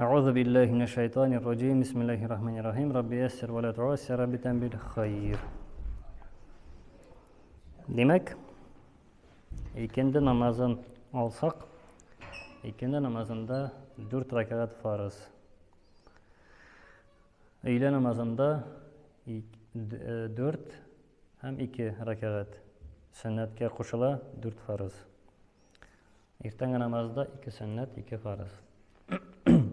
Әгъузу биллаһи минәш шайтанир раҗим. Бисмиллаһир рахманир рахим. Рабби яссир ва ла туассир, Рабби тәмбил хайр. Димәк, икенде намазын алсак, икенде намазында 4 рәкәгать фарыз. Өйлә намазында 4 һәм 2 рәкәгать. Сөннәткә кушыла 4 фарыз. Иртәнге намазда 2 сөннәт, 2 фарыз.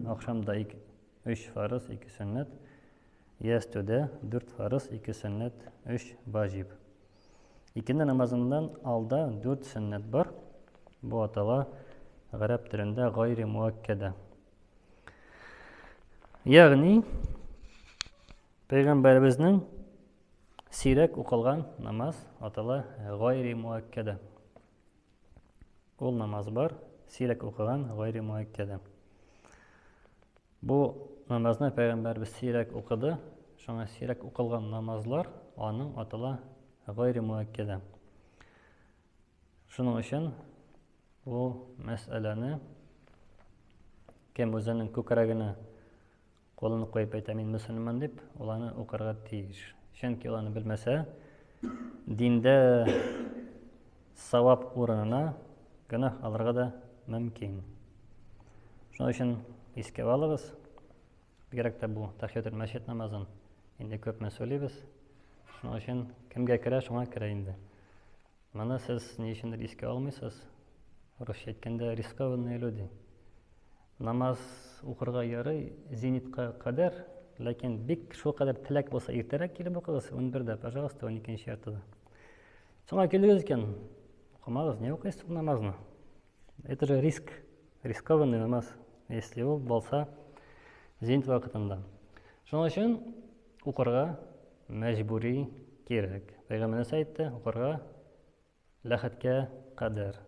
Ахшамда 3 фарыз, 2 сөннәт. Ястүдә 4 фарыз, 2 сөннәт, 3 ваҗиб. Икенде намазыннан алда 4 сөннәт бар. Бу атала гарәп телендә гайри муаккәдә. Ягъни пәйгамбәребезнең сирәк укылган намаз атала гайри муаккәдә. Ул намаз бар, сирәк укыган гайри муаккәдә. Бу намазны пәйгамбәрбез сирәк укыды, шуңа сирәк укылган намазлар аның атала гайри муаккәдә. Шуның өчен бу мәсьәләне кем үзенең күкрәгенә кулын куеп әйтә, мин мөселман дип, ул аны укырга тиеш. Чөнки ул аны белмәсә, диндә савап урынына гөнаһ алырга да мөмкин. Шуның өчен искә алыгыз, бигрәк тә бу тахиятул мәсҗид намазын инде күпме сөйлибез. Шуның өчен кемгә керә, шуңа керә инде. Моны сез ни өчендер искә алмыйсыз. Русча әйткәндә, рискованные люди. Намаз укырга ярый зенитка кадәр, ләкин бик шул кадәр теләк булса, иртәрәк килеп укыгыз, 11-дә, пожалуйста, 12 яртыда. Соңа килдегез икән, укымагыз, не укыйсыз ул намазны? Это же риск, рискованный намаз, если ул булса зенит вакытында. Шуның өчен укырга мәҗбүри кирәк. Пәйгамбәр нәрсә әйтте? Укырга ләхеткә кадәр.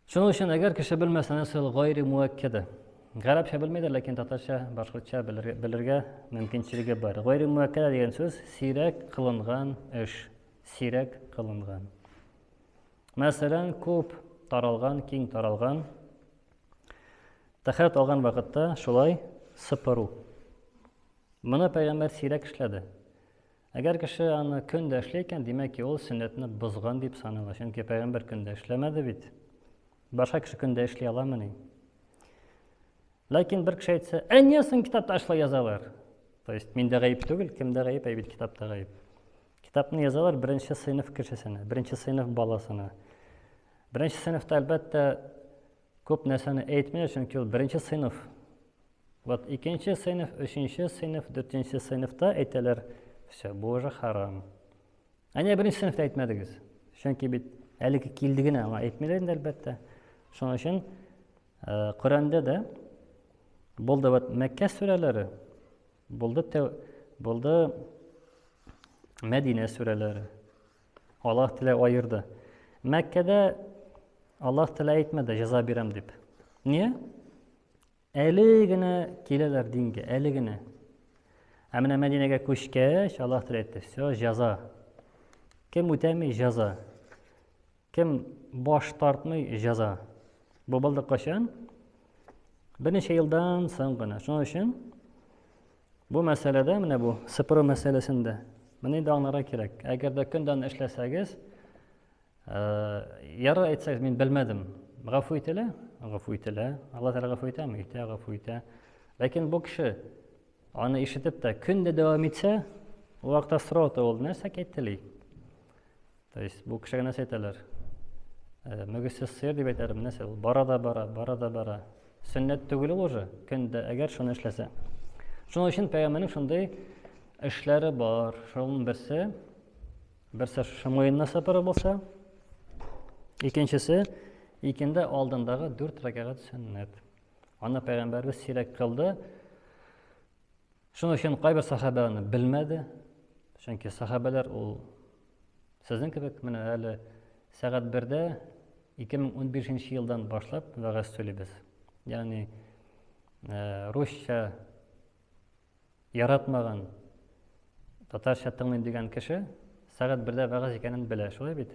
Шуның өчен әгәр кеше белмәсә, нәрсә ул гайри муәккәдә. Гарәпчә белмидер, ләкин татарча, башкортча белергә мөмкинчелеге бар. Гайри муәккәдә дигән сүз сирәк кылынган эш, сирәк кылынган. Мәсәлән, күп таралган, киң таралган тәһарәт алган вакытта шулай сыпыру. Моны пәйгамбәр сирәк эшләде. Әгәр кеше аны көн дә эшли икән, димәк ки, ул сөннәтне бозган дип санала. Чөнки пәйгамбәр көн дә эшләмәде бит. Башка кеше көн дә эшли аламыни? Ләкин бер кеше әйтсә, ә не соң китапта шулай язалар? То есть миндә гаеп түгел, кемдә гаеп, әй бит китапта гаеп. Китапны язалар беренче сыйныф кешесенә, беренче сыйныф баласына. Беренче сыйныфта, әлбәттә, күп нәрсәне әйтмиләр, чөнки ул беренче сыйныф. Вот икенче сыйныф, өченче сыйныф, дүртенче сыйныфта әйтәләр, все, бу уже харам. Ә не беренче сыйныфта әйтмәдегез? Чөнки бит әлеге килде генә, аңа әйтмиләр инде, әлбәттә. Шуның өчен Коръәндә дә булды вот Мәккә сүрәләре, булды тәү, булды Мәдинә сүрәләре. Аллаһ Тәгалә аерды. Мәккәдә Аллаһ Тәгалә әйтмәде, җәза бирәм дип. Ния? Әле генә киләләр дингә, әле генә. Ә менә Мәдинәгә күчкәч, Аллаһ Тәгалә әйтте, все, җәза. Кем үтәми, җәза. Кем баш тартмый, җәза. Бу булды кайчан? Берничә елдан соң гына. Шуның өчен бу мәсьәләдә, менә бу сыпыру мәсьәләсендә, моны инде аңларга кирәк. Әгәр дә көндән эшләсәгез, Ярар әйтсәгез, мин белмәдем. Гафу ителә? Гафу ителә. Алла Тәгалә гафу итәме? Итә, гафу итә. Ләкин бу кеше аны ишетеп тә көн дә дәвам итсә, ул вакытта сорау туа, ул нәрсә әйттели? То есть бу кешегә нәрсә әйтәләр? Мөгезсез сыер дип әйтәләр, нәрсә ул бара да бара, бара да бара. Сөннәт түгел ул уже, көн дә әгәр шуны эшләсә. Шуның өчен пәйгамбәрнең шундый эшләре бар. Шуның берсе Берсе шушы муенны сыпыру булса, икенчесе икенде алдындагы дүрт рәкәгать сөннәт. Аны пәйгамбәрбез сирәк кылды. Шуның өчен кайбер сахабә аны белмәде. Чөнки сахабәләр ул сезнең кебек менә әле сәгать бердә 2015 елдан башлап вәгазь сөйлибез. Ягъни э, русча Яратмаган, татарча тыңлыйм дигән кеше сәгать бердә вәгазь икәнен белә, шулай бит?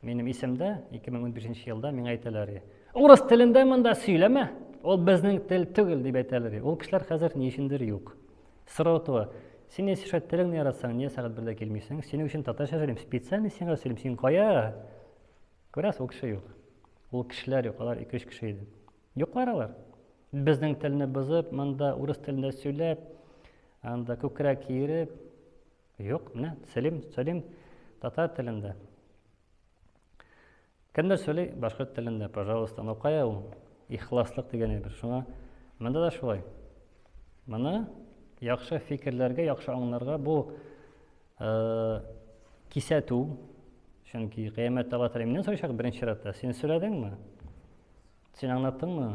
Минем исемдә 2015 елда миңа әйтәләр, урыс телендә монда сөйләмә. Ул безнең тел түгел дип әйтәләр. Ул кешеләр хәзер ни өчендер юк. Сорау туа. Син если шулай телеңне яратсаң, нигә сәгать бердә килмисең? Синең өчен татарча сөйлим, специально сиңа сөйлим. Син кая? Күрәсез, ул кеше юк. Ул кешеләр юк, алар 2-3 кеше иде. Юклар алар. Безнең телне бозып, монда урыс телендә сөйләп, анда күкрәк киереп, юк, менә сөйлим, сөйлим татар телендә. Кемдер сөйли башкорт телендә, пожалуйста, но кая ул? Ихласлык дигән әйбер. Шуңа монда да шулай. Моны яхшы фикерләргә, яхшы аңларга бу э, кисәтү, чөнки кыямәттә Алла Тәгалә миннән сорыйчак беренче чиратта, син сөйләдеңме? Син аңлаттыңмы?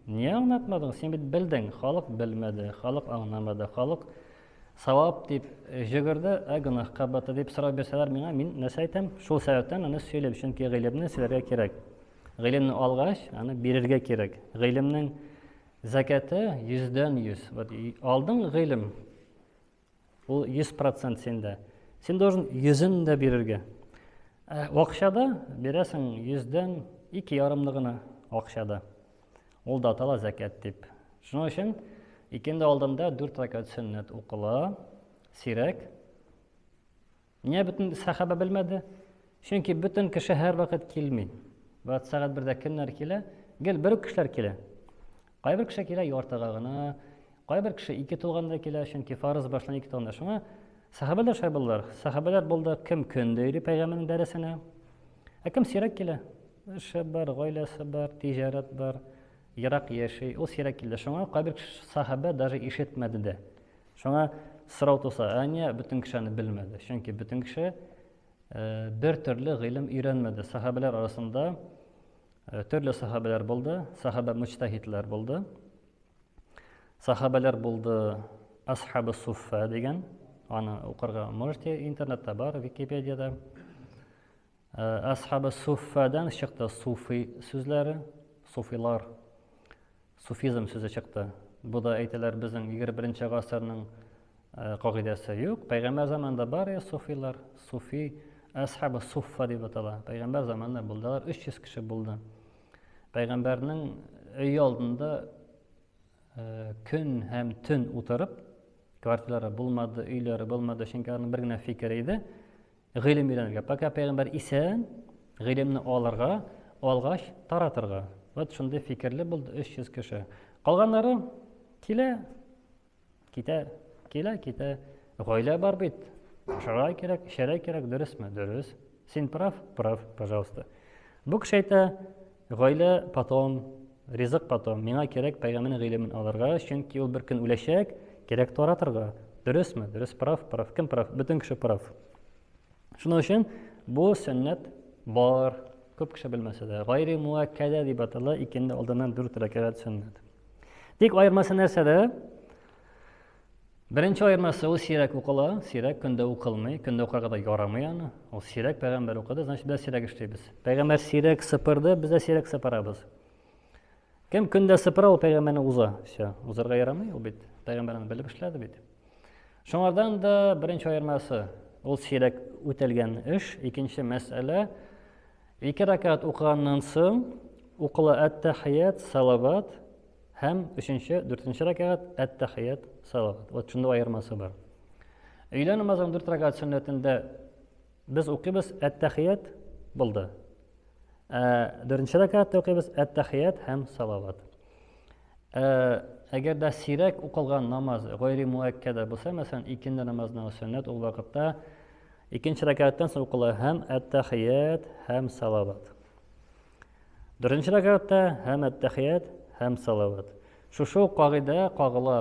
Ни аңлатмадың? Син бит белдең. Халык белмәде, халык аңламады, халык савап дип җөгерде, ә гөнаһка батты дип сорау бирсәләр миңа, мин нәрсә әйтәм? Шул сәбәптән аны сөйлим, чөнки гыйлемне сөйләргә кирәк. Гыйлемне алгач, аны бирергә кирәк. Гыйлемнең зәкәте йөздән йөз. Вот алдың гыйлем, Ул 100% синдә. Син должен йөзен дә бирергә. Ә акчада бирәсең йөздән ике ярымны гына акчада. Ул да атала зәкәт дип. Шуның өчен икенде алдында дүрт рәкәт сөннәт укыла, сирәк. Нигә бөтен сәхабә белмәде? Чөнки бөтен кеше һәрвакыт килми. Вәт сәгать бердә кемнәр килә? Гел бер үк кешеләр килә. Кайбер кеше килә яртыга гына, кайбер кеше ике тулганда килә, чөнки фарыз башлана ике тулганда. Шуңа сәхабәләр шулай булдылар. Сәхабәләр булды, кем көндә йөри пәйгамбәрнең дәресенә, ә кем сирәк килә. Эше бар, гаиләсе бар, тиҗарәт бар, ерак яши. Ул сирәк килде. Шуңа кайбер сәхабә даже ишетмәде дә. Шуңа сорау туса, ә ния бөтен кеше аны белмәде? Чөнки бөтен кеше э, бер төрле гыйлем өйрәнмәде. Сахабәләр арасында э, төрле сахабәләр булды, сахабә муҗтаһидләр булды. Сахабәләр булды Асхабы Суффа дигән, аны укырга можете, интернетта бар, Википедиядә. Э, Асхабы Суффадан чыкты суфи сүзләре, суфилар. Суфизм сүзе чыкты. Бу да әйтәләр безнең 21 гасырның э, кагыйдәсе юк. Пәйгамбәр заманында бар я суфилар, суфи, асхабы суффа дип атала. Пәйгамбәр заманында булдылар, 300 кеше булды. Пәйгамбәрнең өй алдында э, көн һәм төн утырып, квартиралары булмады, өйләре булмады, чөнки аның бер генә фикере иде. Гыйлем өйрәнергә. Пока пәйгамбәр исән, гыйлемне алырга, алгач таратырга. Вот шундый фикерле булды 300 кеше. Калганнары килә, китә, килә, китә. Гаилә бар бит. Ашарга кирәк, эчәргә кирәк, дөресме? Дөрес. Син прав? Прав, пожалуйста. Бу кеше әйтә, гаилә потом, ризык потом. Миңа кирәк пәйгамбәрнең гыйлемен алырга, чөнки ул бер көн үләчәк, кирәк таратырга. Дөресме? Дөрес, прав, прав. Кем прав? Бөтен кеше прав. Шуның өчен бу сөннәт бар, күп кеше белмәсә дә. Гайри муаккәдә дип атала, икенде алдыннан дүрт рәкәгать сөннәт. Тик аермасы нәрсәдә? Беренче аермасы ул сирәк укыла, сирәк көндә укылмый, көндә укырга да ярамый аны. Ул сирәк пәйгамбәр укыды, значит без сирәк эшлибез. Пәйгамбәр сирәк сыпырды, без дә сирәк сыпырабыз. Кем көндә сыпыра, ул пәйгамбәрне уза. Все, узарга ярамый, ул бит пәйгамбәрне белеп эшләде бит. Шуңардан да беренче аермасы ул сирәк үтәлгән эш, икенче мәсьәлә ике рәкәгать укыганнан соң укыла әт-тәхият, салават, Һәм өченче, дүртенче рәкәгать әт-тәхият, салават. Вот шунда аермасы бар. Өйлә намазының дүрт рәкәгать сөннәтендә без укыйбыз әт-тәхият булды. Ә дүртенче рәкәгатьтә укыйбыз әт-тәхият һәм салават. Ә әгәр дә сирәк укылган намаз гайри муәккәдә булса, мәсәлән, икенде намазының сөннәт ул вакытта икенче рәкәгатьтән соң укыла һәм әт-тәхият һәм салават. Беренче рәкәгатьтә һәм әттәхият, һәм салават. Шушы ук кагыйдә кагыла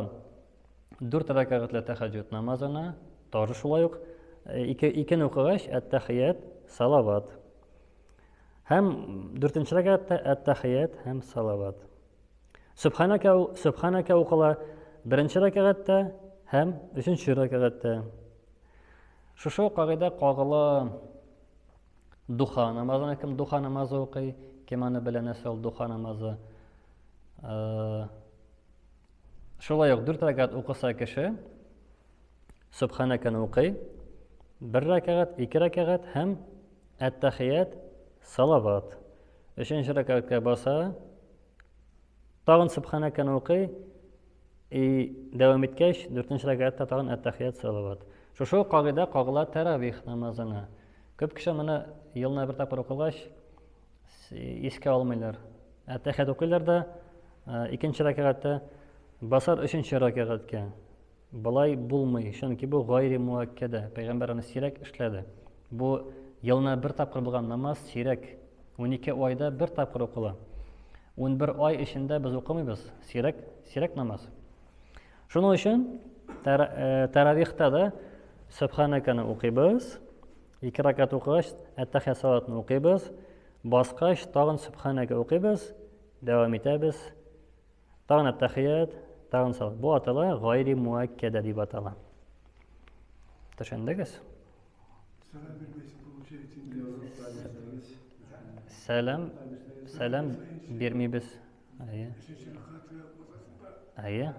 дүрт рәкәгатьле тәхәҗҗүд намазына, тоже шулай ук э, ике, икене укыгач, әттәхият, салават. Һәм дүртенче рәкәгатьтә әттәхият һәм салават. Сүбхәнәкә, сүбхәнәкә укыла беренче рәкәгатьтә һәм өченче рәкәгатьтә. Шушы ук кагыйдә кагыла Духа намазына кем духа намазы укый, кем аны белә нәрсә ул духа намазы. Э, шулай ук дүрт рәкәгать укыса кеше Субханаканы укый. Бер рәкәгать, ике рәкәгать һәм әт-тәхият, салават. Өченче рәкәгатькә баса. Тагын Сөбханәкәне укый, и дәвам иткәч, дүртенче рәкәгатьтә тагын әттәхият салават. Шушы ук кагыйдә кагыла тәравих намазына. Күп кеше моны елына бер тапкыр укыгач, искә алмыйлар. Әттәхият укыйлар да, икенче рәкәгатьтә басар өченче рәкәгатькә. Болай булмый, чөнки бу гайри муәккәдә. Пәйгамбәр аны сирәк эшләде. Бу елына бер тапкыр булган намаз сирәк. 12 айда бер тапкыр укыла. 11 ай эчендә без укымыйбыз. Сирәк, сирәк намаз. Шуның өчен э, тәравихта да Сөбханәкәне укыйбыз. Ике рәкәт укыгач, әттәхия салатны укыйбыз. Баскач, тагын Сөбханәкә укыйбыз. Дәвам итәбез. Тагын әттәхият, тагын салат. Бу атала гайри муәккәдә дип атала. Төшендегез? Сәлам бирмәйсең, получается, инде. Сәлам, сәлам бирмибез. Әйе. Өченче рәкәгатькә басасың да. Әйе.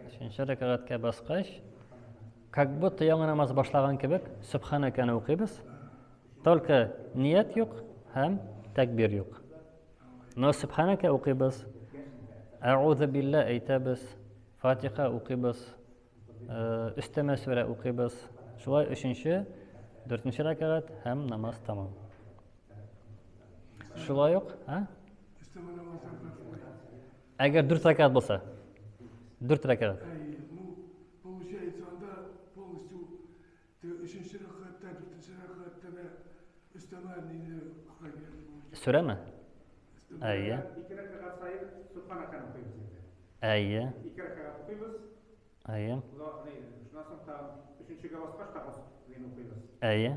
Өченче рәкәгатькә баскач, как будто яңа намаз башлаган кебек, Сөбханәкәне укыйбыз. Только ният юк һәм тәкбир юк. Но Сөбханәкә укыйбыз, Әгъузу билла әйтәбез, Фатиха укыйбыз, э, өстәмә сүрә укыйбыз. Шулай өченче, дүртенче рәкәгать һәм намаз тәмам. Шулай ук, а? Өстәмә намазлар да шулай. Әгәр дүрт рәкәгать булса, дүрт рәкәгать. Әй, ну, получается, анда полностью Теге өченче рәкәгатьтә, дүртенче рәкәгатьтә дә өстәмә нине укырга кирәк булачак. Сүрәме? Әйе. Ике рәкәгать саен Сүбхәнәкәне укыйбыз инде. Әйе. Ике рәкәгать укыйбыз. Әйе. Шуннан соң тагын өченчегә баскач тагын нине укыйбыз. Әйе.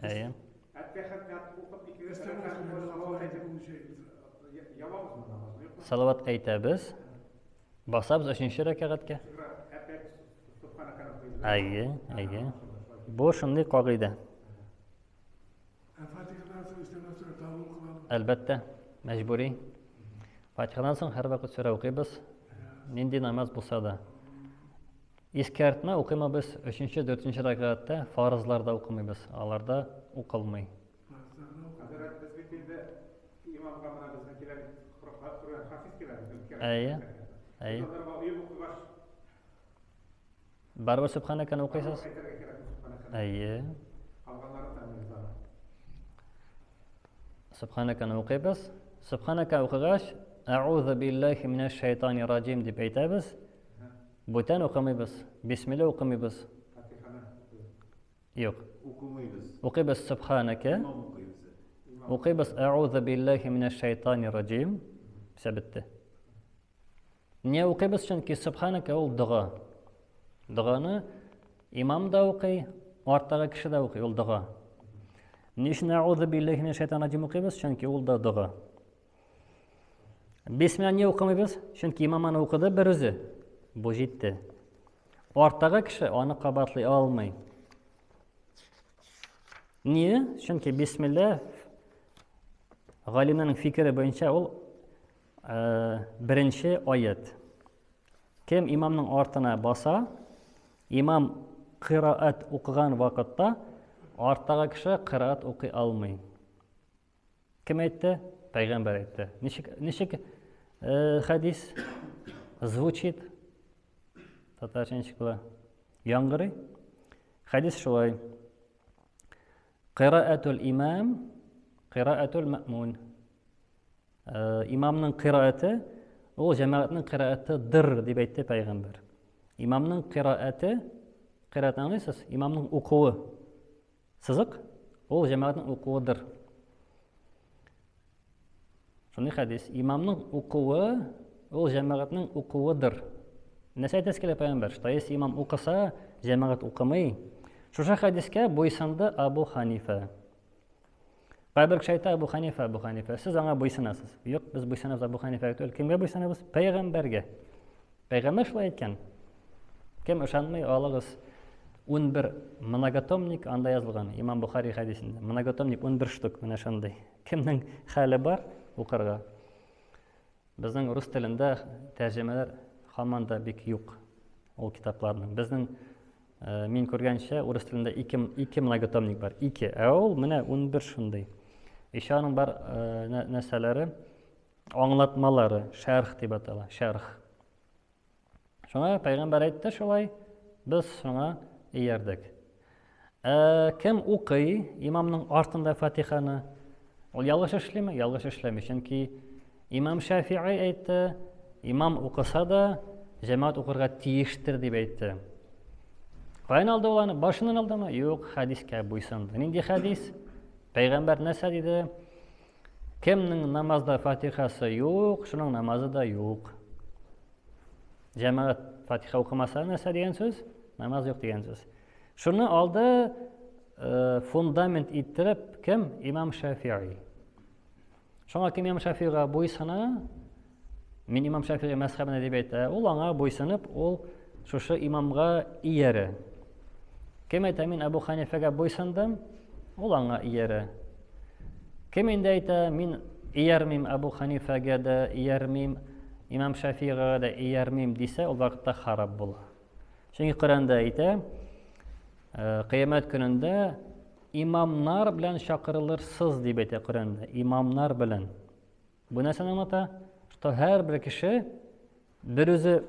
Әйе. Әттәхият укып ике рәкәгать салават әйтеп ябабызмы намазны? Салават әйтәбез. Басабыз өченче рәкәгатькә. Әйе, әйе. Бу шундый кагыйдә. Әлбәттә, мәҗбүри. Фатихадан соң һәрвакыт сүрә укыйбыз. Нинди намаз булса да. Искәртмә укымабыз өченче, дүртенче рәкәгатьтә фарызларда укымыйбыз. Аларда укылмый. Хәзрәт, без бит инде имамга менә безнең килә бит, Коръән хафиз килә бит, үткән. Әйе. Әйе. Без аларга оеп укыгач. Барыбер Сүбхәнәкәне укыйсыз? Әйтергә кирәк Сүбхәнәкәне. Әйе. Калганнарын танымыйбыз аны. Сүбхәнәкәне укыйбыз. Сүбхәнәкә укыгач, Әгъузу биллахи минәш шайтанир раҗим дип әйтәбез. Бүтән укымыйбыз. Бисмилла укымыйбыз. Фатиханы укыйбыз. Юк. Укымыйбыз. Укыйбыз Сүбхәнәкә. Имам укый үзе. Укыйбыз Әгъузу биллахи минәш шайтанир раҗим. Все бетте. Не укыйбыз, чөнки Сүбхәнәкә ул дога. Доганы имам да укый, арттагы кеше дә укый, ул дога. Ни өчен Әгъузу биллахи минәш шайтанир раҗим укыйбыз? Чөнки ул да дога. Бисмилла не укымыйбыз? Чөнки имам аны укыды бер үзе. Бу җитте. Арттагы кеше аны кабатлый алмый. Ние? Чөнки бисмилла галимнәрнең фикере буенча ул э, беренче аят. Кем имамның артына баса, имам кыраат укыган вакытта арттагы кеше кыраат укый алмый. Кем әйтте? Пәйгамбәр әйтте. Ничек, ничек э, хәдис звучит? Татарча ничек була? Яңгырый. Хәдис шулай. Кыраатул имам, кыраатул мәъмун. Э, имамның кырааты, ул җәмәгатьнең кыраатыдыр дип әйтте пәйгамбәр. Имамның кырааты, кыраатны аңлыйсыз? Имамның укуы. Сызык, ул җәмәгатьнең укуыдыр. Шундый хәдис. Имамның укуы, ул җәмәгатьнең укуыдыр. Нәрсә әйтәсе килә пәйгамбәр? Что если имам укыса, җәмәгать укымый. Шушы хәдискә буйсынды Абу Ханифа. Кайбер кеше әйтә Абу Ханифа, Абу Ханифа. Сез аңа буйсынасыз. Юк, без буйсынабыз Абу Ханифага түгел. Кемгә буйсынабыз? Пәйгамбәргә. Пәйгамбәр шулай әйткән. Кем ышанмый, алыгыз 11 многотомник анда язылган, Имам Бухари хәдисендә. Многотомник 11 штук менә шундый. Кемнең хәле бар укырга? Безнең рус телендә тәрҗемәләр һаман да бик юк ул китапларның. Безнең э, мин күргәнчә урыс телендә ике, ике многотомник бар. Ике. Ә ул менә 11 шундый. Еще аның бар э, нәрсәләре. Аңлатмалары, шәрх дип атала, шәрх. Шуңа пәйгамбәр әйтте шулай, без шуңа иярдек. Ә кем укый имамның артында Фатиханы? Ул ялгыш эшлиме? Ялгыш эшләми, чөнки имам Шафи'i әйтте, имам укыса да, җәмәгать укырга тиештер дип әйтте. Каян алды ул аны? Башыннан алдымы? Юк, хәдискә буйсынды. Нинди хәдис? Пәйгамбәр нәрсә диде? Кемнең намазда Фатихасы юк, шуның намазы да юк. Җәмәгать Фатиха укымаса нәрсә дигән сүз? Намаз юк дигән сүз. Шуны алды э, фундамент иттереп кем? Имам Шафи'i. Шуңа кем Имам Шафи'га буйсына, мин Имам Шафи'i мәзхәбенә дип әйтә, ул аңа буйсынып, ул шушы имамга иярә. Кем әйтә, мин Әбу Ханифәгә буйсындым, ул аңа иярә. Кем инде әйтә, мин иярмим Әбу Ханифәгә дә, иярмим Имам Шафи'га да иярмим дисә, ул вакытта харап була. Чөнки Коръәндә әйтә, э, кыямәт көнендә имамнар белән чакырылырсыз дип әйтә Коръәндә, имамнар белән. Бу нәрсәне аңлата? Что һәрбер кеше бер үзе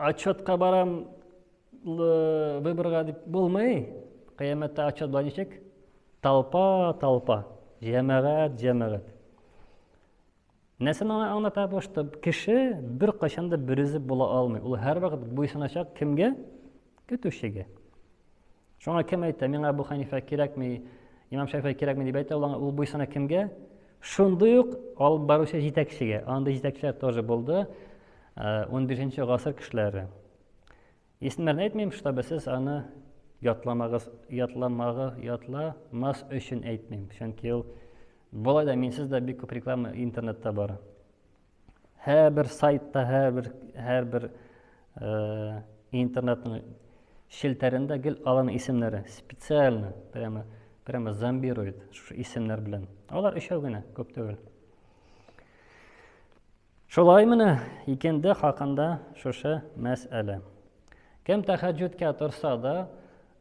отчетка барам выборга дип булмый. Кыямәттә отчет була ничек? Толпа, толпа. Җәмәгать, җәмәгать. Нәрсәне аңлата бу, что кеше бер кайчан да берүзе була алмый. Ул һәрвакыт буйсыначак кемгә? Көтүчегә. Шуңа кем әйтә, миңа Әбу Ханифә кирәкми, Имам Шәфигый кирәкми дип әйтә, ул ул буйсына кемгә? Шундый ук алып баручы җитәкчегә. Андый җитәкчеләр тоже булды. 15 э, гасыр кешеләре. Исемнәрен әйтмим, чтобы сез аны ятламагыз, ятламагы, ятламас өчен әйтмим. Чөнки ул болай да минсез дә бик күп реклама интернетта бар. Һәрбер сайтта, һәрбер һәрбер э, интернетның челтәрендә гел аларның исемнәре специально прямо прямо зомбирует шушы исемнәр белән. Алар өчәү генә, күп түгел. Шулай менә икенде хакында шушы мәсьәлә. Кем тәхәҗҗүдкә торса да,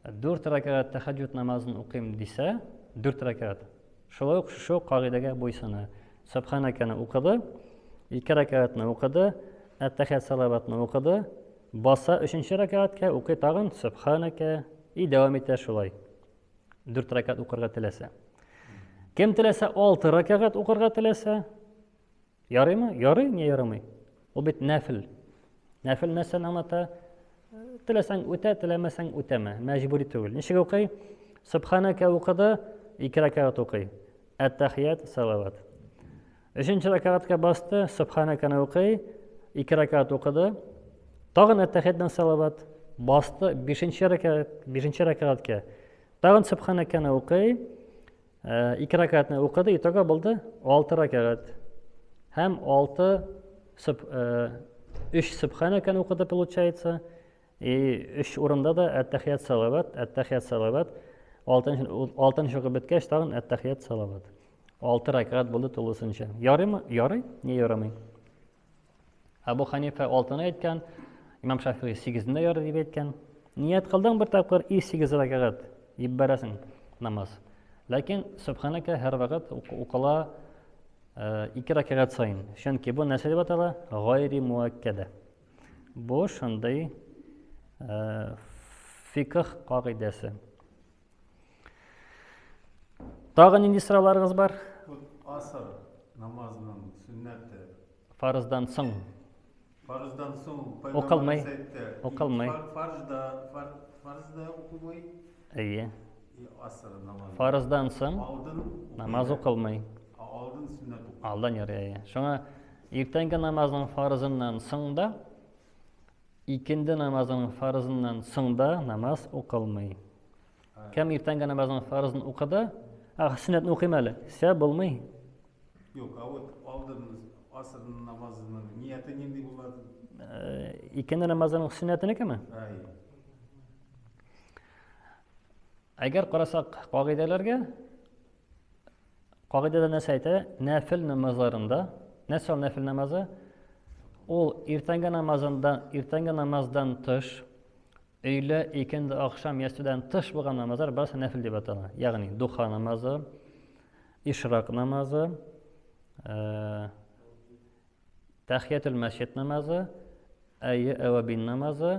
дүрт рәкәгать тәхәҗҗүд намазын укыйм дисә, дүрт рәкәгать. Шулай ук шушы кагыйдәгә буйсына. Сөбханәкәне укыды, ике рәкәгатьне укыды, әттәхият салаватны укыды, баса өченче рәкәгатькә укый тагын сөбханәкә и дәвам итә шулай. Дүрт рәкәгать укырга теләсә. Кем теләсә алты рәкәгать укырга теләсә, Ярыймы? Ярый, не ярамый. Ул бит нәфил. Нәфил нәрсәне аңлата? Теләсәң үтә, теләмәсәң үтәмә. Мәҗбүри түгел. Ничек укый? Субханәкә укыды, ике рәкәгать укый. Әт-тәхият, салават. Өченче рәкәгатькә басты, Субханәкәне укый, ике рәкәгать укыды. Тагын әт-тәхият белән салават. Басты бишенче рәкәгать, бишенче рәкәгатькә. Тагын Субханәкәне укый, Э, ике рәкәгатьне укыды, итога булды алты рәкәгать. Һәм алты сөп, э, өч сөбханәкәне укыды, получается. И өч урында да әттәхият салават, әттәхият салават. Алтынчы, алтынчы укып беткәч, тагын әттәхият салават. Алты рәкәгать булды тулысынча. Ярыймы? Ярый, не ярамый. Абу Ханифа алтыны әйткән, Имам Шафигый сигезне дә ярый дип әйткән. Ният кылдың бер тапкыр и сигез рәкәгать җибәрәсең намаз. Ләкин Субханәкә һәрвакыт укыла э, ике рәкәгать саен. Чөнки бу нәрсә дип атала? Гайри муаккәдә. Бу шундый э, фикх кагыйдәсе. Тагы нинди сорауларыгыз бар? Асыр намазының сөннәте. Фарыздан соң. Фарыздан соң укылмый. Укылмый. Фарзда фарзда укылмый. Әйе. Асыр намазы. Фарыздан соң намаз укылмый. Алдан сөннәт укылмый. Алдан ярый, әйе. Шуңа иртәнге намазның фарызыннан соң да Икенде намазының фарызыннан соң да намаз укылмый. Кем иртәнге намазның фарызын укыды, а сөннәтне укыйм әле, все булмый. Юк, а вот алдын аср намазының нияте нинди була? Э, икенде намазының сөннәтенекеме? Әй. Әгәр карасак кагыйдәләргә, Кагыйдәдә нәрсә әйтә? Нәфил намазларында, нәрсә ул нәфил намазы? Ул иртәнге намазында, иртәнге намаздан тыш, өйлә, икенде, ахшам, ястүдән тыш булган намазлар барысы нәфил дип атала. Ягъни духа намазы, Ишрак намазы, тәхиятул мәсҗид намазы, әйе әвәбин намазы,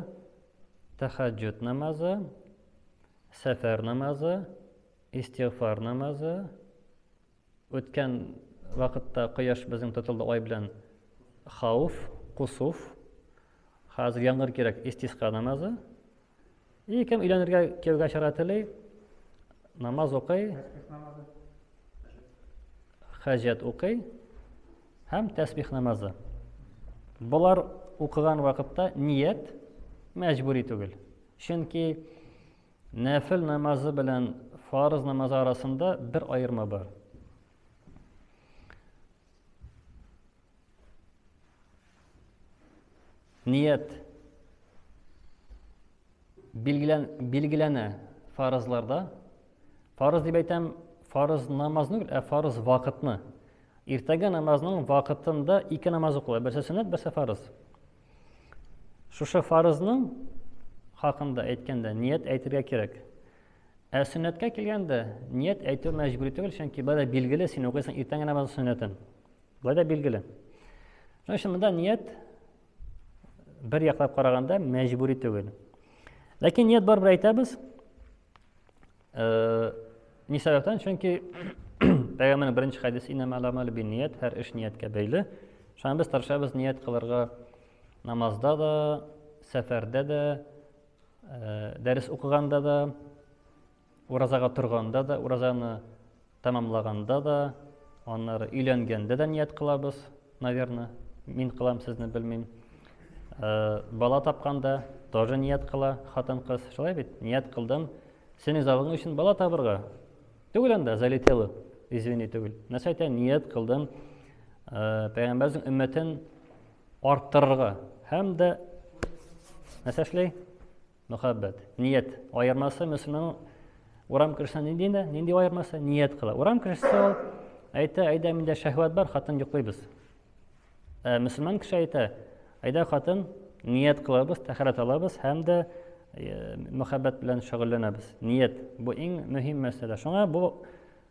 тәхәҗҗүд намазы, сәфәр намазы, истигъфар намазы. Үткән вакытта кояш безнең тотылды ай белән хауф, кусуф. Хәзер яңгыр кирәк, истиска намазы. И кем өйләнергә кияүгә чыгарга тели, намаз укый, хаҗәт укый һәм тәсбих намазы. Болар укыган вакытта ният мәҗбүри түгел. Чөнки нәфел намазы белән фарыз намазы арасында бер аерма бар. Ният билгелән, билгеләнә фарызларда. Фарыз дип әйтәм, фарыз намазны түгел, ә фарыз вакытны. Иртәгә намазның вакытында ике намаз укыла. Берсе сөннәт, берсе фарыз. Шушы фарызның хакында әйткәндә ният әйтергә кирәк. Ә сөннәткә килгәндә ният әйтү мәҗбүри түгел, чөнки болай да билгеле, син укыйсың иртәнге намазның сөннәтен. Болай да билгеле. Шуның өчен монда ният бер яклап караганда мәҗбүри түгел. Ләкин ният барыбер әйтәбез. Э, ни сәбәптән? Чөнки пәйгамбәрнең беренче хәдисе иннәмәл әмәлү бинният, һәр эш нияткә бәйле. Шуңа без тырышабыз ният кылырга намазда да, сәфәрдә дә, э, дәрес укыганда да, Уразага торганда да, уразаны тәмамлаганда да, аннары өйләнгәндә дә ният кылабыз, наверное. Мин кылам, сезне белмим. Э, бала тапканда тоже ният кыла хатын-кыз. Шулай бит? Ният кылдым. Синең залың өчен бала табырга. Түгел анда, залетело. Извини, түгел. Нәрсә әйтә? Ният кылдым. Э, Пәйгамбәрнең өммәтен арттырырга. Һәм дә нәрсә эшли? Мөхәббәт, ният аермасы мөселманның урам кешесенә нинди инде? Нинди аермасы? Ният кыла. Урам кешесе ул әйтә, әйдә миндә шәһвәт бар, хатын йоклыйбыз. Ә мөселман кеше әйтә, әйдә хатын, ният кылабыз, тәһарәт алабыз һәм дә э, мөхәббәт белән шөгыльләнәбез. Ният бу иң мөһим мәсьәлә. Шуңа бу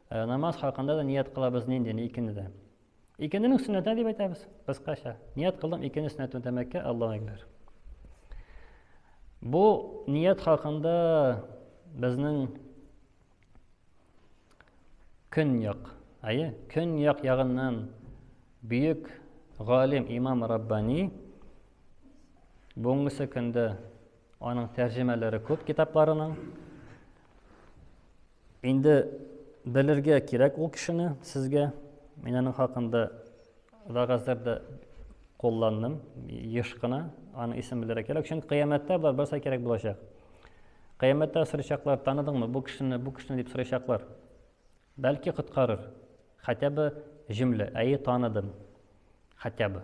э, намаз хакында да ният кылабыз нинди, икене дә. Икененең сөннәте дип әйтәбез, кыскача. Ният кылдым икене сөннәт үтәмәккә, Аллаһу әкбәр. Бу ният хакында безнең көньяк, әйе, көньяк ягыннан бөек галим имам Раббани бүгенге көндә аның тәрҗемәләре күп китапларының. Инде белергә кирәк ул кешене сезгә. Мин аның хакында вәгазьләр дә кулландым еш кына. Аның исемен белергә кирәк. Чөнки кыямәттә болар барысы кирәк булачак. Кыямәттә сорыйчаклар, таныдыңмы бу кешене, бу кешене дип сорыйчаклар. Бәлки коткарыр. Хотя бы җөмлә, әйе, таныдым. Хотя бы.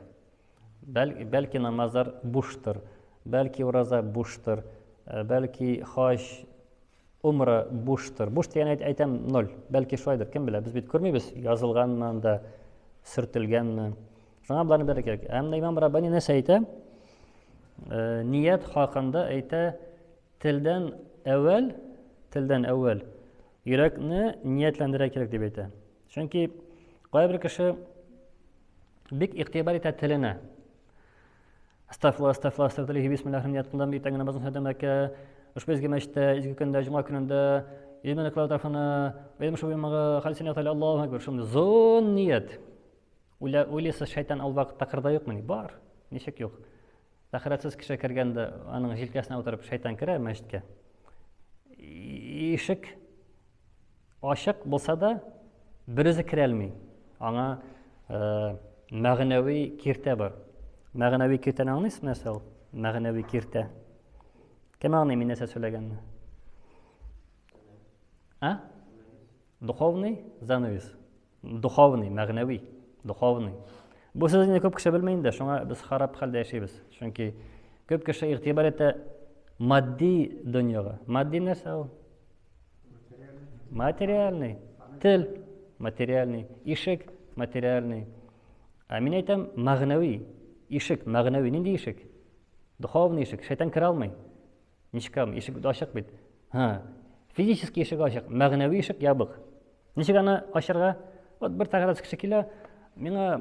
Бәл, бәлки намазлар буштыр, бәлки ураза буштыр, э, бәлки хаҗ Умра буштыр. Буш дигән әйт, әйтәм ноль. Бәлки шулайдыр, кем белә. Без бит күрмибез, язылганмы анда, сөртелгәнме. Шуңа боларны белергә кирәк. Ә менә Имам Раббани нәрсә әйтә? Э, ният хакында әйтә, телдән әүвәл, телдән әүвәл йөрәкне ниятләндерә кирәк дип әйтә. Чөнки кайбер кеше бик игътибар итә теленә. Астафла, астафла, астафла, бисмиллахир ният кылдым, иртәнге намазын сөннәт Мәккә, ошбу изге мәчеттә, изге көндә, җомга көнендә, илмен кылар тарафына, илм шул имага, халисен ятали, Аллаһу акбар, шундый зур ният. Уйла, уйлыйсыз, шайтан ул вакытта кырда юкмыни? Бар. Ничек юк? Тәһарәтсез кеше кергәндә, аның җилкәсенә утырып шайтан керә мәчеткә. Ишек Ачык булса да, берүзе керәлми. Аңа э, мәгънәви киртә бар. Мәгънәви киртәне аңлыйсызмы нәрсә ул? Мәгънәви киртә. Кем аңлый мин нәрсә сөйләгәнне? А? Духовный занавес. Духовный, мәгънәви, духовный. Бу сүзне күп кеше белми инде, шуңа без харап хәлдә яшибез. Чөнки күп кеше игътибар итә матди дөньяга. Матди нәрсә ул? Материальный. Тел материальный, ишек материальный. Ә мин әйтәм, мәгънәви. Ишек, мәгънәви. Нинди ишек? Духовный ишек. Шайтан керә алмый. Ничек алмый? Ишек ачык бит. Ха. Физический ишек ачык, мәгънәви ишек ябык. Ничек аны ачырга? Вот бер тәгәрәс кеше килә, миңа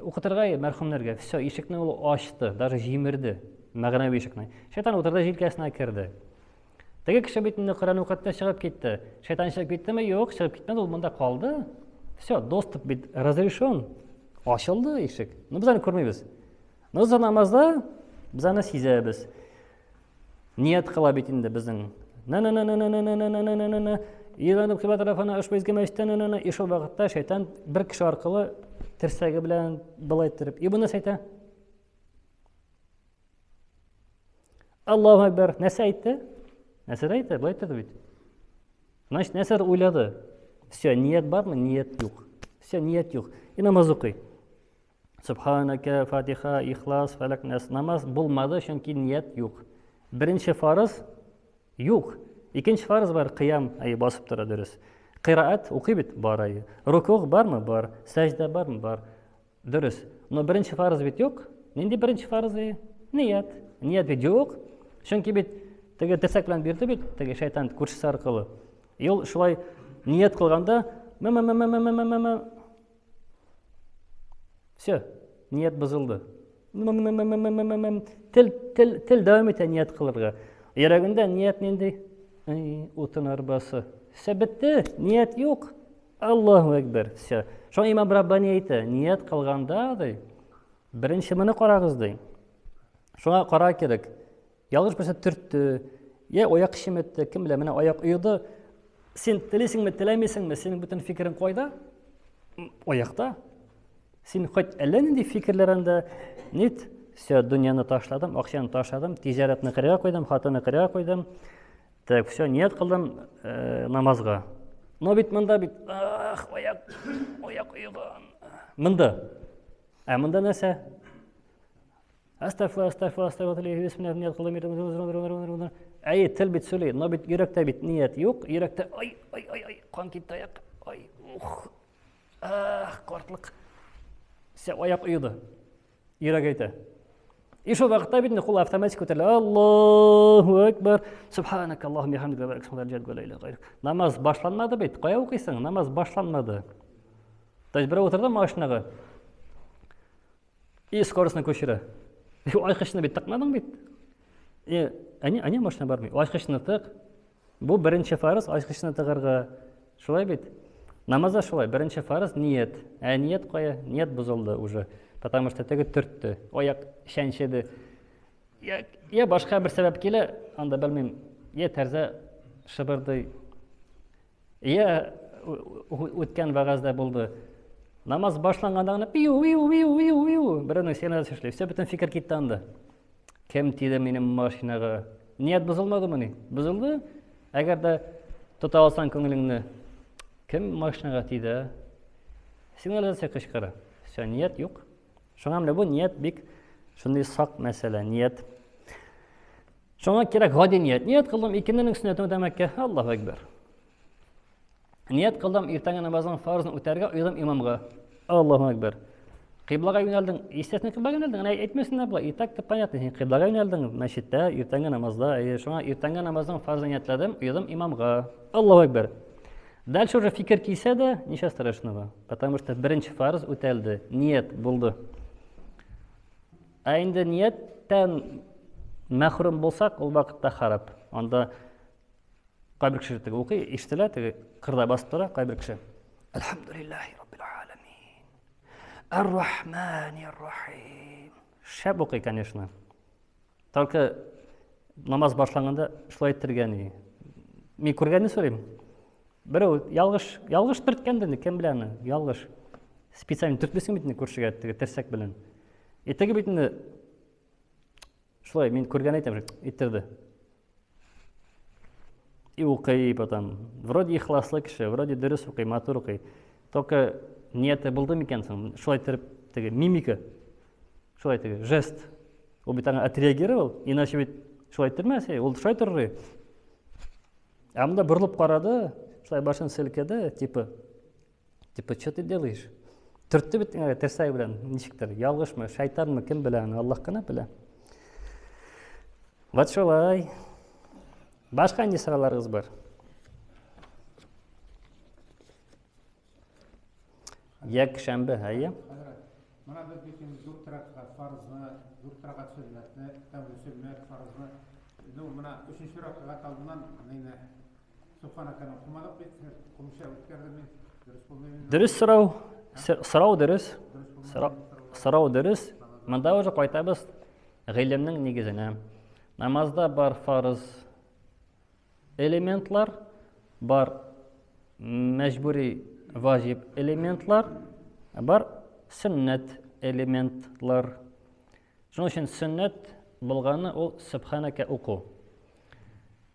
укытырга мәрхүмнәргә. Все, ишекне ул ачты, даже җимерде. Мәгънәви ишекне. Шайтан утырды, җилкәсенә керде. Теге кеше бит инде Коръән укытты, чыгып китте. Шайтан чыгып киттеме? Юк, чыгып китмәде, ул монда калды. Все, доступ бит разрешен. Ачылды ишек. Но без аны күрмибез. Но за намазда без аны сизәбез. Ният кыла бит инде безнең. На на на на на на на на на на на на Йөзләнеп кыйбла тарафына ошбу изге мәчеттә на на на и шул вакытта шайтан бер кеше аркылы терсәге белән былай иттереп. И бу нәрсә әйтә? Аллаһу Акбар. Нәрсә әйтте? Нәрсә әйтте? Былай әйтте бит. Значит, нәрсә уйлады? Все, ният бармы? Ният юк. Все, ният юк. И намаз укый. Субханака, Фатиха, Ихлас, Фәләк, Нас. Намаз булмады, чөнки ният юк. Беренче фарыз юк. Икенче фарыз бар, кыям, әй, басып тора дөрес. Кыраат укый бит, бар әй. Рукуг бармы? Бар. Сәҗдә бармы? Бар. Дөрес. Но беренче фарыз бит юк. Нинди беренче фарыз? Ният. Ният бит юк. Чөнки бит теге терсәк белән бирде бит, теге шайтан күршесе аркылы. И ул шулай ният кылганда, мә Все, ният бозылды. Тел, тел, тел дәвам итә ният кылырга. Йөрәгендә ният нинди? Эй, утын арбасы. Все бетте, ният юк. Аллаһу әкбәр. Все. Шуңа имам Раббани әйтә, ният кылганда, ди, беренче моны карагыз, ди. Шуңа кара кирәк. Ялгыш берсе төртте, я аяк чеметте, кем белә, менә аяк оеды. Син телисеңме, теләмисеңме, синең бөтен фикерең кайда? Аякта. Син хоть әллә нинди фикерләр анда, нет, все, дөньяны ташладым, акчаны ташладым, тиҗарәтне кырыйга куйдым, хатынны кырыйга куйдым. Так, все, ният кылдым э, намазга. Но бит монда бит, ах, аяк, аяк оеган. Монда. Ә монда нәрсә? Астафла, астафла, астафла, бисмилла, ният кылдым. Әй, тел бит сөйли, но бит йөрәктә бит ният юк. Йөрәктә ай, ай, ай, ай, кан китте аяк. Ай, ух. Ах, картлык. Все, аяк оеды. Йөрәк әйтә. И шул вакытта бит инде кул автоматик күтәрелә. Аллаһу акбар. Субханак Аллаһу бихамдика ва барак ла иляха гайрук. Намаз башланмады бит. Кая укыйсың? Намаз башланмады. То есть берәү утырды машинага. И скоростьны күчерә. Ачкычны бит тыкмадың бит. И әни, әни машина бармый. Ачкычны тык. Бу беренче фарыз, ачкычны тыгарга. Шулай бит. Намазда шулай. Беренче фарыз ният. Ә ният кая? Ният бозылды уже. Потому что теге төртте, аяк чәнчеде. Я, я башка бер сәбәп килә, анда белмим. Я тәрзә шыбырдый. Я үткән вәгазьдә булды. Намаз башланганда гына пиу пиу пиу пиу пиу берәүнең сигналы эшли. Все, бөтен фикер китте анда. Кем тиде минем машинага? Ният бозылмадымыни? Бозылды. Әгәр дә тота алсаң күңелеңне, кем машинага тиде? Сигнализация кычкыра. Все, ният юк. Шуңа менә бу ният бик шундый сак мәсьәлә, ният. Шуңа кирәк гади ният. Ният кылдым икеннең сөннәтен үтәмәккә. Аллаһу әкбәр. Ният кылдым иртәнге намазның фарызын үтәргә, уйдым имамга. Аллаһу әкбәр. Кыйблага юнәлдең, естественно, кыйблага юнәлдең. Әнә әйтмәсен дә була. И так-то понятно, син кыйблага юнәлдең мәчеттә, иртәнге намазда. Әйе, шуңа иртәнге намазның фарызын ниятләдем, уйдым имамга. Аллаһу әкбәр. Дальше уже фикер килсә дә, ничего страшного, потому что беренче фарыз үтәлде, ният булды. Ә инде нияттән мәхрүм булсак, ул вакытта харап. Анда кайбер кеше теге укый, ишетелә, теге кырда басып тора кайбер кеше. Әлхәмдүлилләһи раббил аламин. Ар-Рахманир Рахим. Шәп укый, конечно. Только намаз башланганда шулай әйттергән. Мин күргәнне сөйлим. Берәү ялгыш, ялгыш төрткән инде, кем белә аны, ялгыш. Специально төртмисең бит инде күршегә теге терсәк белән. И теге бит инде шулай мин күргән әйтәм, иттерде. И укый потом. Вроде ихласлы кеше, вроде дөрес укый, матур укый. Только нияте булды микән соң? Шулай иттереп теге мимика, шулай теге жест. Ул бит аңа отреагировал, иначе бит шулай иттермәс, ул шулай торыр. Ә монда борылып карады, шулай башын селкеде, типа, типа, что ты делаешь? Төртте бит инде терсәге белән, ничектер, ялгышмы, шайтанмы, кем белә аны, Аллаһ кына белә. Вот шулай. Башка нинди сорауларыгыз бар? Якшәмбе, әйе. Хәзрәт, менә без бит инде дүрт рәкәгать фарызны, дүрт рәкәгать сөннәтне, тәүге сөннәт фарызны, ну, менә өченче рәкәгать алдыннан мине Субханаканы укымадык бит, укымыйча үткәрдем мин. Дөрес булмый инде. Дөрес сорау. Сорау дөрес. Сорау дөрес. Монда уже кайтабыз гыйлемнең нигезенә. Намазда бар фарыз элементлар, бар мәҗбүри ваҗиб элементлар, бар сөннәт элементлар. Шуның өчен сөннәт булганы ул сөбханәкә уку.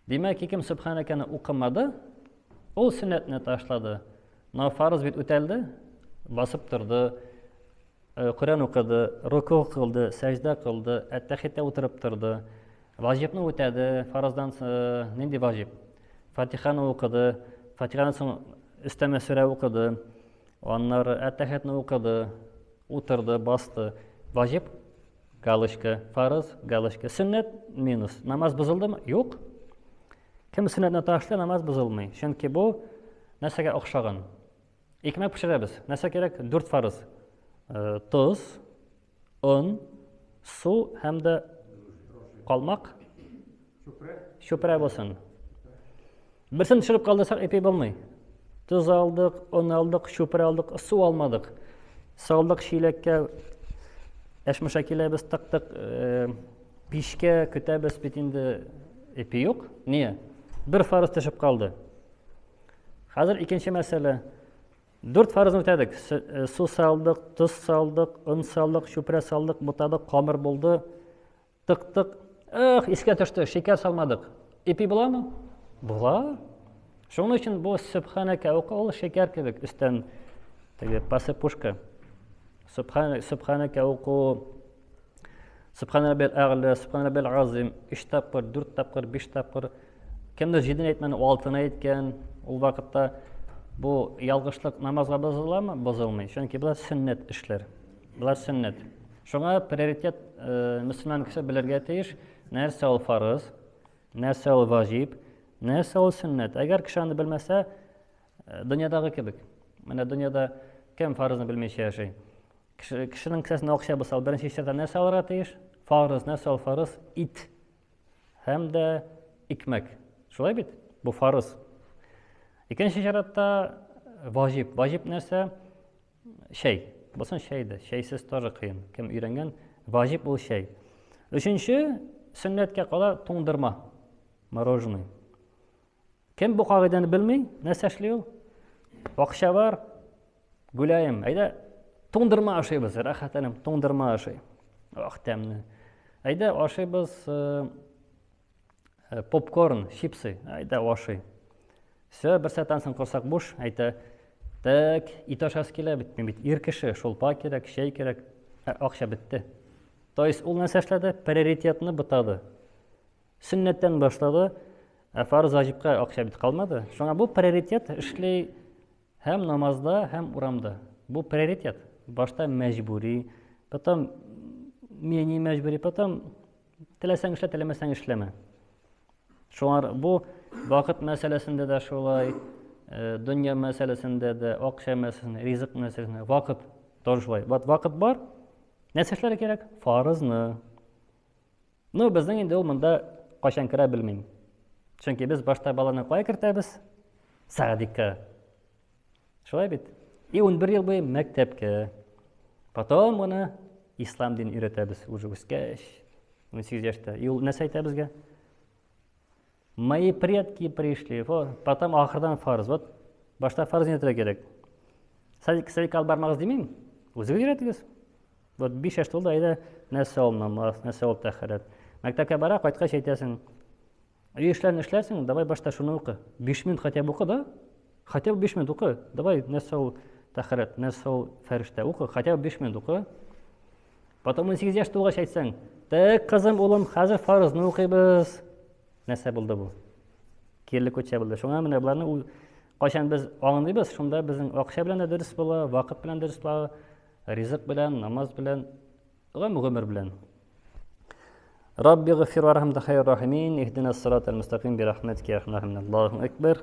Димәк, кем сөбханәкәне укымады, ул сөннәтне ташлады. Но фарыз бит үтәлде, басып торды, э, Коръән укыды, руку кылды, сәҗдә кылды, әттәхиттә утырып торды. Ваҗибны үтәде, фараздан э, нинди ваҗиб? Фатиханы укыды, Фатихадан соң өстәмә сүрә укыды, аннары әттәхиятне укыды, утырды, басты. Ваҗиб галочка, фарыз галочка, сөннәт минус. Намаз бозылдымы? Юк. Кем сөннәтне ташлый, намаз бозылмый. Чөнки бу нәрсәгә охшаган? Икмәк пешерәбез. Нәрсә кирәк? Дүрт фарыз. Э, тоз, он, су һәм дә калмак. Чүпрә. Чүпрә булсын. Берсен төшереп калдырсак, ипи булмый. Тоз алдык, он алдык, чүпрә алдык, су алмадык. Салдык чиләккә, әшмешә киләбез, тыктык, э, пичкә көтәбез бит инде ипи юк. Ние? Бер фарыз төшеп калды. Хәзер икенче мәсьәлә. Дүрт фарызны үтәдек. Э, су салдык, тоз салдык, он салдык, чүпрә салдык, бутадык, камыр булды. Тыктык. Эх, искә төште, шикәр салмадык. Ипи буламы? Була. Шуның өчен бу сөбханәкә уку ул шикәр кебек өстән теге посыпушка. Сөбханәкә уку Сөбхана раббил әгълә, Сөбхана раббил азим, өч тапкыр, дүрт тапкыр, биш тапкыр. Кемдер җидене әйтмәне, алтыны әйткән. Ул вакытта бу ялгышлык намазга бозыламы? Бозылмый. Чөнки болар сөннәт эшләр. Болар сөннәт. Шуңа приоритет э, мөселман кеше белергә тиеш, нәрсә ул фарыз, нәрсә ул ваҗиб, нәрсә ул сөннәт. Әгәр кеше аны белмәсә, э, дөньядагы кебек. Менә дөньяда кем фарызны белмичә яши? Кеше, кешенең кесәсенә акча булса, ул беренче чиратта нәрсә алырга тиеш? Фарыз, нәрсә ул фарыз? Ит һәм дә икмәк. Шулай бит? Бу фарыз. Икенче чиратта ваҗиб. Ваҗиб нәрсә? Чәй. Булсын чәй дә. Чәйсез тоже кыен. Кем өйрәнгән? Ваҗиб ул чәй. Өченче сөннәткә кала туңдырма. Мороженое. Кем бу кагыйдәне белми, нәрсә эшли ул? Акча бар, гуляем. Әйдә, туңдырма ашыйбыз, рәхәтләнеп туңдырма ашый. Ах, тәмле. Әйдә, ашыйбыз э, э, попкорн, чипсы. Әйдә, ашый. Все, бер сәгатьтән соң корсак буш, әйтә, так, ит ашасы килә бит, мин бит ир кеше, шулпа кирәк, чәй кирәк. Ә, акча бетте. То есть ул нәрсә эшләде? Приоритетны бутады. Сөннәттән башлады, ә фарыз ваҗибка акча бит калмады. Шуңа бу приоритет эшли һәм намазда, һәм урамда. Бу приоритет. Башта мәҗбүри, потом менее мәҗбүри, потом теләсәң эшлә, теләмәсәң эшләмә. Шуңа бу вакыт мәсьәләсендә дә шулай, э, дөнья мәсьәләсендә дә, акча мәсьәләсендә, ризык мәсьәләсендә, вакыт тоже шулай. Вот вакыт бар, нәрсә эшләргә кирәк? Фарызны. Ну, безнең инде ул монда кайчан керә белмим. Чөнки без башта баланы кая кертәбез? Садикка. Шулай бит? И 11 ел буе мәктәпкә. Потом гына ислам динен өйрәтәбез уже үскәч, 18 яшьтә. И ул нәрсә әйтә безгә? Мои предки пришли. Вот, потом ахырдан фарыз. Вот башта фарыз өйрәтергә кирәк. Садик, садикка алып бармагыз димим. Үзегез өйрәтегез. Вот 5 яшь тулды, әйдә, нәрсә ул намаз, нәрсә ул тәһарәт. Мәктәпкә бара, кайткач әйтәсең, өй эшләрен эшләрсең, давай башта шуны укы. 5 минут хотя бы укы, да? Хотя бы 5 минут укы. Давай, нәрсә ул тәһарәт, нәрсә ул фәрештә, укы, хотя бы 5 минут укы. Потом 18 яшь тулгач әйтсәң, так, кызым, улым, хәзер фарызны укыйбыз. Нәрсә булды бу? Кирле күчә булды. Шуңа менә боларны кайчан без аңлыйбыз, шунда безнең акча белән дә дөрес була, вакыт белән дөрес була, ризык белән, намаз белән, гомер белән. Рабби гыфир вархам та хайр рахимин, ихдина сират аль-мустаким би рахматика я архамар рахимин. Аллаһу акбар.